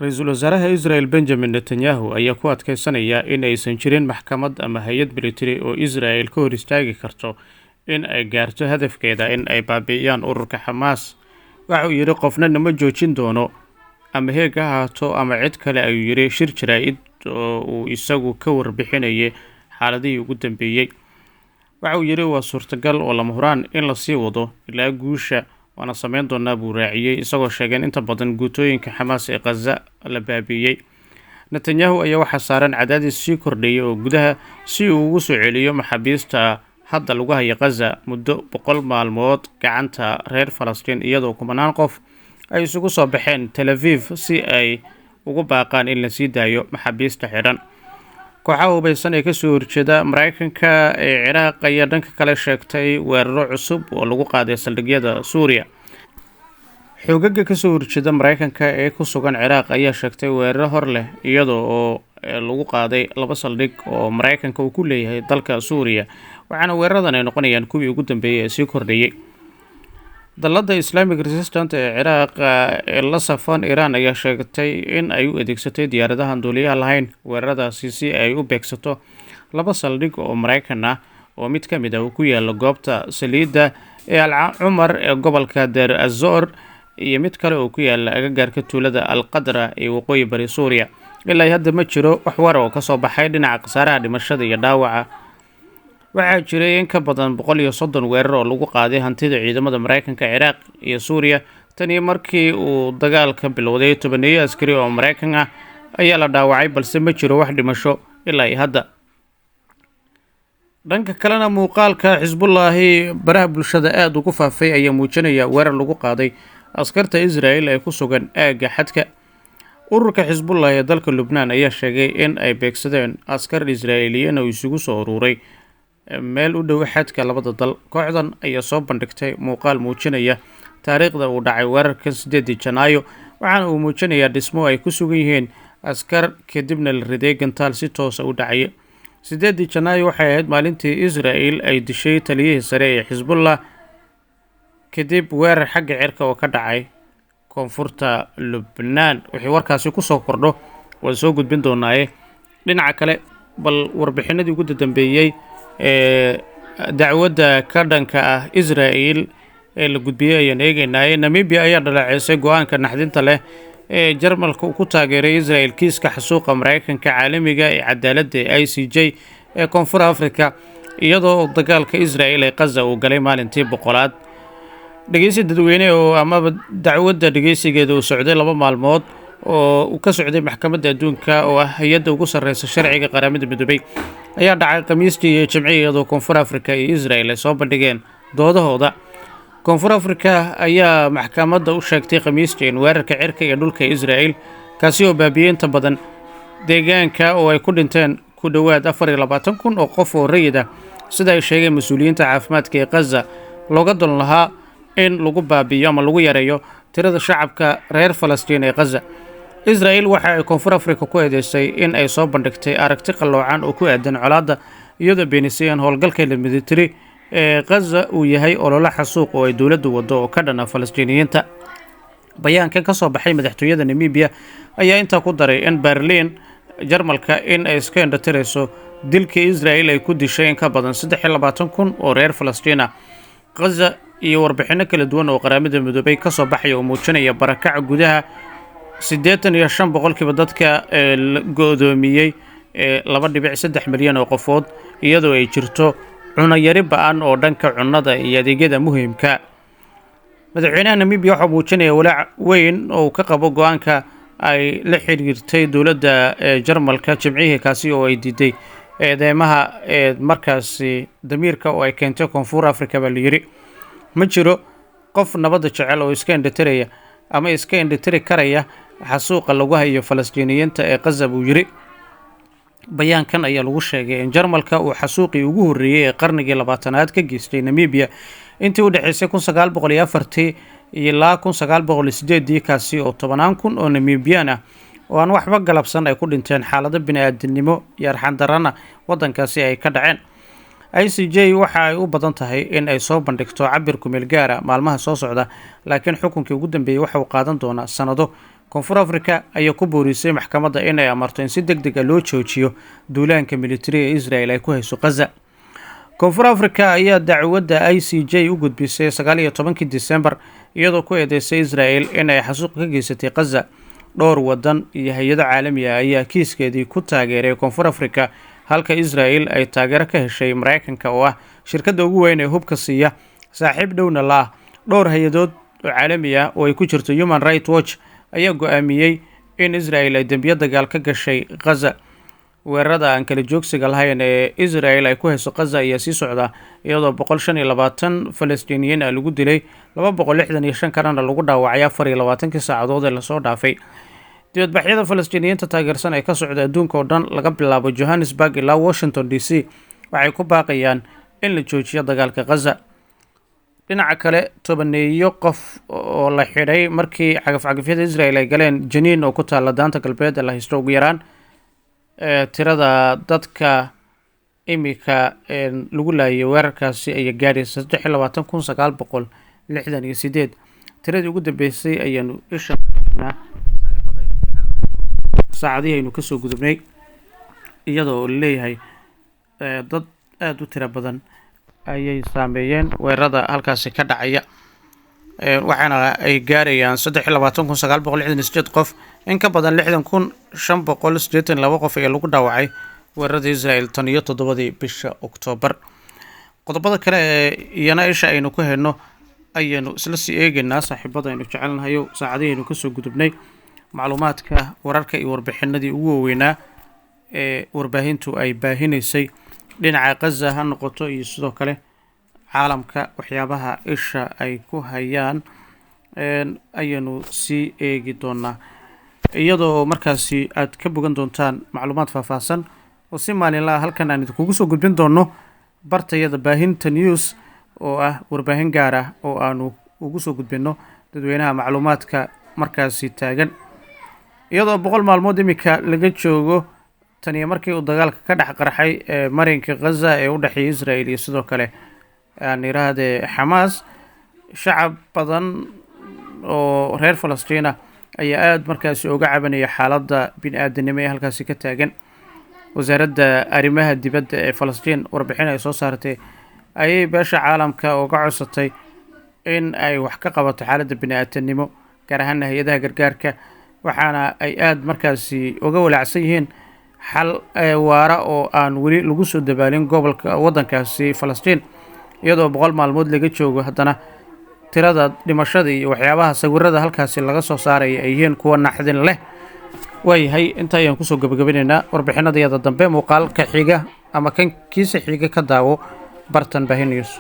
Ra-iisul wasaaraha Israel Benjamin Netanyahu ayaa ku adkeysanaya in aysan jirin maxkamad ama hay-ad military oo Israel ka hor istaagi karto in ay gaarto hadafkeeda in ay baabi'iyaan ururka Xamaas. Waxa uu yidhi, "Qofna nama joojin doono, ama Heeg ha ahaato ama cid kale," ayuu yidhi shir jaraa'id oo uu isagu ka warbixinayay xaaladihii ugu dambeeyey. Waxa uu yidhi, "Waa suurtagal oo lama huraan in lasii wado ilaa guusha, waana sameyn doonaa," buu raaciyey, isagoo sheegay in inta badan guutooyinka Xamaas ee Khaza la baabi'iyey. Netanyahu ayaa waxaa saaran cadaadis sii kordhayay oo gudaha si uu ugu soo celiyo maxaabiista hadda lagu haya Khaza muddo 100 maalmood gacanta reer Falastiin, iyadoo kumanaan qof ay isugu soo baxeen Tel Aviv si ay ugu baaqaan in la sii daayo maxaabiista xidhan. Kooxaha hubeysan ee kasoo horjeeda Mareykanka ee Ciraaq ayaa dhanka kale sheegtay weeraro cusub oo lagu qaaday saldhigyada Suuriya. Xoogaga kasoo horjeeda Mareykanka ee ku sugan Ciraaq ayaa sheegtay weeraro hor leh, iyadoo oo lagu qaaday laba saldhig oo Mareykanka uu ku leeyahay dalka Suuriya, waxaana weeraradan ay noqonayaan kuwii ugu dambeeyey ee sii kordhayay. Dalladda Islamic Resistance ee Ciraaq ee la safan Iran ayaa sheegtay in ay u adeegsatay diyaaradahan duuliyaha lahayn weeraradaasi si ay u beegsato laba saldhig oo Mareykan ah, oo mid ka mid ah uu ku yaalo goobta saliidda ee Al Cumar ee gobolka Deir Azor iyo mid kale oo ku yaala agagaarka tuulada Al Qadra ee waqooyi bari Suuriya. Ilaa hadda ma jiro wax war oo kasoo baxay dhinaca khasaaraha dhimashada iyo dhaawaca. Waxaa jiray in ka badan 130 weerar oo lagu qaaday hantida ciidamada Mareykanka, Ciraaq iyo Suuriya tan iyo markii uu dagaalka bilowday. Tobaneeyo askari oo Mareykan ah ayaa la dhaawacay, balse ma jiro wax dhimasho ilaa iyo hadda. Dhanka kalena, muuqaalka Xisbullaahi baraha bulshada aada ugu faafay ayaa muujinaya weerar lagu qaaday askarta Israel ee ku sugan aagga xadka. Ururka Xisbullah ee dalka Lubnaan ayaa sheegay in ay beegsadeen askar Israa'iiliyiin oo isugu soo ururay meel u dhow xadka labada dal. Kooxdan ayaa soo bandhigtay muuqaal muujinaya taariikhda uu dhacay weerarkan, 8-dii Janaayo, waxaana uu muujinayaa dhismo ay ku sugan yihiin askar, kadibna la riday gantaal si toosa u dhacaya. 8-dii Janaayo waxay ahayd maalintii Israel ay dishay taliyihii sare ee Xisbullah kadib weerar xagga cirka oo ka dhacay koonfurta Lubnaan. Wixii warkaasi kusoo kordho waan soo gudbin doonaaye. Dhinaca kale, bal warbixinadii ugu dambeeyey ee dacwadda ka dhanka ah Israel ee la gudbiyey ayaan eegeynaaye. Namibia ayaa dhaleeceysay go-aanka naxdinta leh ee Jarmalka uu ku taageeray Israel kiiska xasuuqa Mareykanka caalamiga ee cadaaladda ee ICJ ee Koonfur Africa, iyadoo dagaalka Israel ee Qaza uu galay maalintii 100aad. Dhegeysi dadweyne oo amaba dacwadda dhegeysigeeda uu socday 2 maalmood oo uu ka socday Maxkamadda Adduunka, oo ah hay-adda ugu sarreysa sharciga Qaramada Midoobay, ayaa dhacay Khamiistii iyo Jimcihii, iyadoo Koonfur Africa iyo Israel ay soo bandhigeen doodahooda. Koonfur Africa ayaa maxkamadda u sheegtay Khamiistii in weerarka cirka iyo dhulka Israel, kaasi oo baabiyey inta badan deegaanka oo ay ku dhinteen ku dhowaad 24,000 oo qof oo rayid ah, sida ay sheegeen mas-uuliyiinta caafimaadka ee Khaza, looga don lahaa in lagu baabi'iyo ama lagu yareeyo tirada shacabka reer Falastiin ee Khaza. Israel waxa ay Koonfur Africa ku eedeysay in ay soo bandhigtay aragti qalloocan oo ku aadan colaadda, iyadoo beenisay in howlgalka militari ee Khaza uu yahay olole xasuuq oo ay dowladdu waddo oo ka dhan ah Falastiiniyiinta. Bayaankan ka soo baxay madaxtooyada Namibia ayaa intaa ku daray in Berlin, Jarmalka, in ay iska indhatirayso dilkii Israel ay ku dishay in ka badan 23,000 oo reer Falastiin ah Khaza, iyo warbixinno kala duwan oo Qaramada Midoobay ka soo baxaya oo muujinaya barakaca gudaha 85% dadka ee la go-doomiyey ee 2.3 milyan oo qofood, iyadoo ay jirto cunayari ba-an oo dhanka cunnada iyo adeegyada muhiimka. Madaxweynaha Namibia waxaa muujinaya walaac weyn oo uu ka qabo go-aanka ay la xiriirtay dowladda ee Jarmalka Jimcihii, kaasi oo ay diiday eedeymaha ee markaasi damiirka oo ay keentay Koonfur Africa, baa la yiri. Ma jiro qof nabadda jecel oo iska indhatiraya ama iska indhatiri karaya xasuuqa lagu hayo Falastiiniyiinta ee Qaza, buu yiri. Bayaankan ayaa lagu sheegay in Jarmalka uu xasuuqii ugu horreeyey ee qarnigii 20aad ka geystay Namibia intii u dhexeysay 1904-tii ilaa 1908-dii, kaasi oo tobanaan kun oo Namibiyan ah oo aan waxba galabsan ay ku dhinteen, xaalado bini-aadinimo iyo arxandarana waddankaasi ay ka dhaceen. ICJ waxa ay u badan tahay in ay soo bandhigto cabir kumeel gaara maalmaha soo socda, laakiin xukunkii ugu dambeeyey waxa uu qaadan doonaa sanado. Koonfur Africa ayaa ku boorisay maxkamadda in ay amarto in si deg deg ah loo joojiyo duulaanka militari ee Israel ay ku hayso Khaza. Koonfur Africa ayaa dacwadda ICJ u gudbisay 19-kii Disembar, iyadoo ku eedeysay Israel in ay xasuuq ka geysatay Khaza. Dhowr wadan iyo hay-ado caalami ah ayaa kiiskeedii ku taageeray Koonfur Africa, halka Israel ay taageero ka heshay Mareykanka oo ah shirkadda ugu weyn ee hubka siiya, saaxiib dhowna la ah. Dhowr hay-adood oo caalami ah oo ay ku jirto Human Rights Watch ayaa go-aamiyey in Israel ay dembiyo dagaal ka gashay Khaza. Weerarada aan kala joogsiga lahayn ee Israel ay ku hayso Khaza ayaa sii socda, iyadoo 125 Falastiiniyiin ah lagu dilay, 265 kalena lagu dhaawacay 24-kii saacadood ee lasoo dhaafay. Dibadbaxyada Falastiiniyiinta taageersan ee ka socda adduunka oo dhan, laga bilaabo Johannesburg ilaa Washington DC, waxay ku baaqayaan in la joojiyo dagaalka Khaza. Dhinaca kale, tobaneeyo qof oo la xidhay markii cagafcagafyada Israel ay galeen Janiin oo ku taalla Daanta Galbeed ee la haysto. Ugu yaraan tirada dadka imika lagu laayay weerarkaasi ayaa gaadhaysa 23,968. Tiradii ugu dambeysay ayaanu isha saaxiibada aynu jecelnahay saacadihii aynu kasoo gudubnay, iyadoo laleeyahay dad aada u tiro badan ayay saameeyeen weerarada halkaasi ka dhacaya, waxaana ay gaarayaan 23,968 qof. In ka badan 60,582 qof ayaa lagu dhaawacay weerarada Israel tan iyo 7-dii bisha Oktoobar. Qodobada kale ee iyana isha aynu ku hayno ayaynu isla sii eegeynaa, saaxiibada aynu jecelnahayo, saacadihii aynu kasoo gudubnay macluumaadka, wararka iyo warbixinadii ugu waaweynaa ee warbaahintu ay baahinaysay, dhinaca Khaza ha noqoto iyo sidoo kale caalamka waxyaabaha isha ay ku hayaan ayaynu sii eegi doonaa, iyadoo markaasi aad ka bogan doontaan macluumaad faahfaahsan oo si maalinla ah halkan aan idinkugu soo gudbin doono bartayada Baahinta News, oo ah warbaahin gaar ah oo aanu ugu soo gudbinno dadweynaha macluumaadka markaasi taagan. Iyadoo 100 maalmood imika laga joogo taniyo markii uu dagaalka ka dhex qarxay ee marinka Khaza ee u dhexeeya Israel iyo sidoo kale aan yiraahdee Xamaas, shacab badan oo reer Falastiina ayaa aada markaasi uga cabanaya xaaladda bini aadanimo ee halkaasi ka taagan. Wasaaradda arrimaha dibadda ee Falastiin warbixin ay soo saartay ayay beesha caalamka uga codsatay in ay wax ka qabato xaaladda bini aadanimo, gaar ahaana hay-adaha gargaarka, waxaana ay aada markaasi uga walaacsan yihiin xal waara oo aan weli lagu soo dabaalin gobolka waddankaasi Falastiin. Iyadoo 100 maalmood laga joogo, haddana tirada dhimashada iyo waxyaabaha sawirada halkaasi laga soo saaraya ay yihiin kuwa naxdin leh. Waayahay, inta ayaan kusoo gabagabinaynaa warbixinadayada dambe. Muuqaalka xiga ama kan kiisa xiga ka daawo bartan Baahin News.